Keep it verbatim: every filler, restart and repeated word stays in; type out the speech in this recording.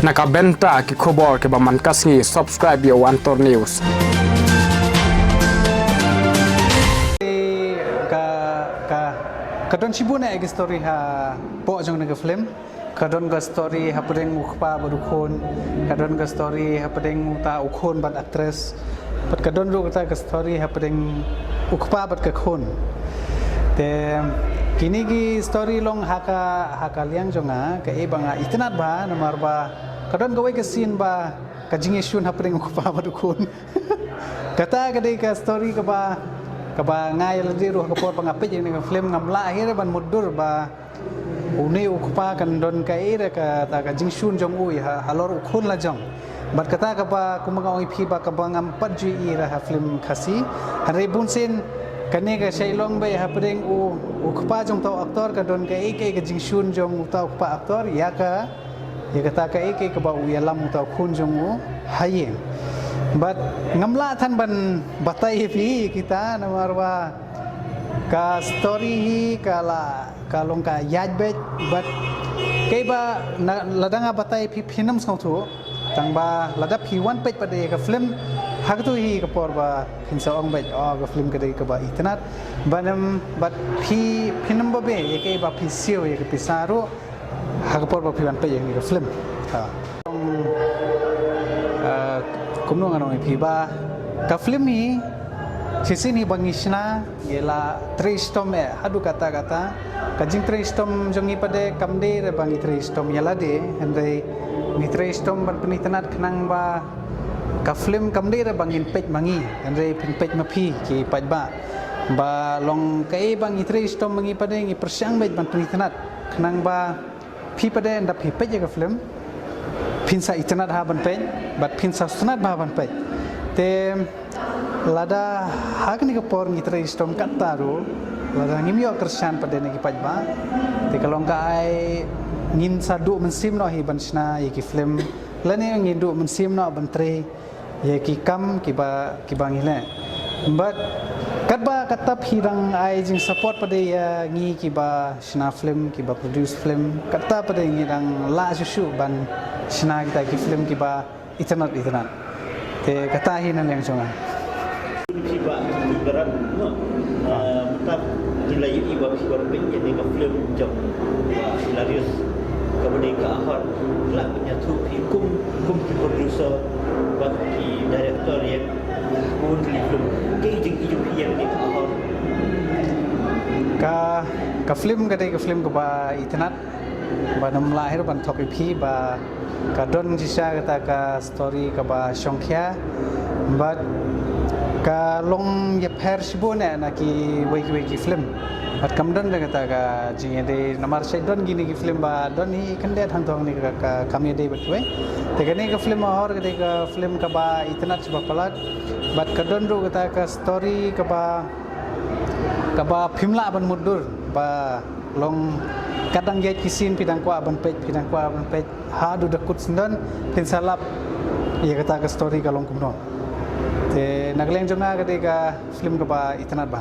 Na ka bynta ki khubor kiba man ka sngi, subscribe ïa u Antor News. Ka, ka, ka don shibun eh ki story hapoh jong kane ka film. Ka don ka story hapdeng u kpa bad u khun. Ka don ka story hapdeng uta u khun bad actress. Bad ka don ruh kata ka story hapdeng u kpa bad ka khun. Te kine ki story long ha ka, ha ka liang jong nga, kaei ba nga itynnad bha, namar ba ka don kawei ka scene ba ka jingïashun hapdeng u kpa bad u khun. Kata ka dei ka story kaba, kaba nga ïa lade ruh ha ka por ba nga peit ïa kane ka film ngam lah hi re ban mutdur ba une u kpa kan don kaei re kata ka jingshun jong u ïa ha, halor u khun la jong. Bad kata kaba kumba nga ong ïa phi ba kaba ngam pat ju ïohi re ha film Khasi. Hynrei bun sien kane ka shait long beit hapdeng u, u kpa jong uta u actor ka don kaei kaei ka jingshun jong uta u kpa actor ïa ka, ïa kata kaei kaei kaba u ïalam uta u khun jong u ha ïing. Bad ngam lah than ban batai ïa phi kita namar ba ka story hi ka la, ka long ka ïaid beit, bad kaei ba na, lada nga batai phi phin ym sngewthuh. Tang ba lada phi wan peit pat ïa ka film, ha katu hi ka por ba phin sa ong beit, oh, ka film ka dei kaba itynnad. Bad ym, bad phi phin ym babe ïa kaei ba phi siew ïa ka pisa ruh ha ka por ba phi wan peit ïa kane ka film. Ha. Ah, kumno ngan ong ïa phi ba ka film hi, shisien hi ba ngi shna, ngi la trei shitom eh haduh katta katta. Ka jingtrei shitom jong ngi pat de kam dei re ba ngi trei shitom ïa lade, hynrei ngi trei shitom ban pynitynnad khnang ba ka film kam dei re ba ngin peit ma ngi, hynrei phin peit ma phi ki paidbah. Ba long kaei ba ngi trei shitom ma ngi pat de ngi pyrshang beit ban pynitynnad khnang ba phi pat de ynda phi peit ïa ka film phin sa itynnad ha ban peit, bad phin sa sngewtynnad bha ban peit. Te lada ha kane ka por ngi trei shitom katta ruh, lada ngim ïoh kyrshan pat de na ki paidbah, te ka long ka ai ngin sa duh mynsiem noh hi ban shna ïa ki film, lane ngin duh mynsiem noh ban trei ïa ki kam kiba, kiba ngi leh. Bad katba katta phi dang ai jingsupport pat de ïa ngi kiba shna film, kiba produce film, katta pat de ngi dang lah shuh shuh ban shna kita ki film kiba itynnad itynnad. Te kata hi na liang jong nga. Phi ba ki barat, no? Ah, mynta ki la ïohi ba phi ba pynbeit ïa ka film jong, ah, Hilarious, kaba dei Ka Ahor. La pynïathuh phi kum, kum ki producer bad ki director ïa bun ki film. Kaei jingïohi jong phi ïa kane Ka Ahor? Ka, ka film ka dei ka film kaba itynnad. Ba ngam lah hi ruh ban thok ïa phi ba ka don shisha kata ka story kaba shongkhia. Bad ka long ïapher shibun eh na kiwei kiwei ki film. Bad kam don de kata ka jingïadei namar shait don kine ki film ba don hi khyndiat hangto hangne ka, ka kam ïadei bad kiwei. Te kane ka film Ahor ka dei ka film kaba itynnad shibun palat. Bad ka don ruh kata ka story kaba, kaba phim lah ban mutdur ba long, ka dang ïaid ki scene phi dang kwah ban peit, phi dang kwah ban peit haduh da kut syndon, phin sa lap ïa kata ka story ka long kumno. Te na ka liang jong nga ka dei ka film kaba itynnad bha.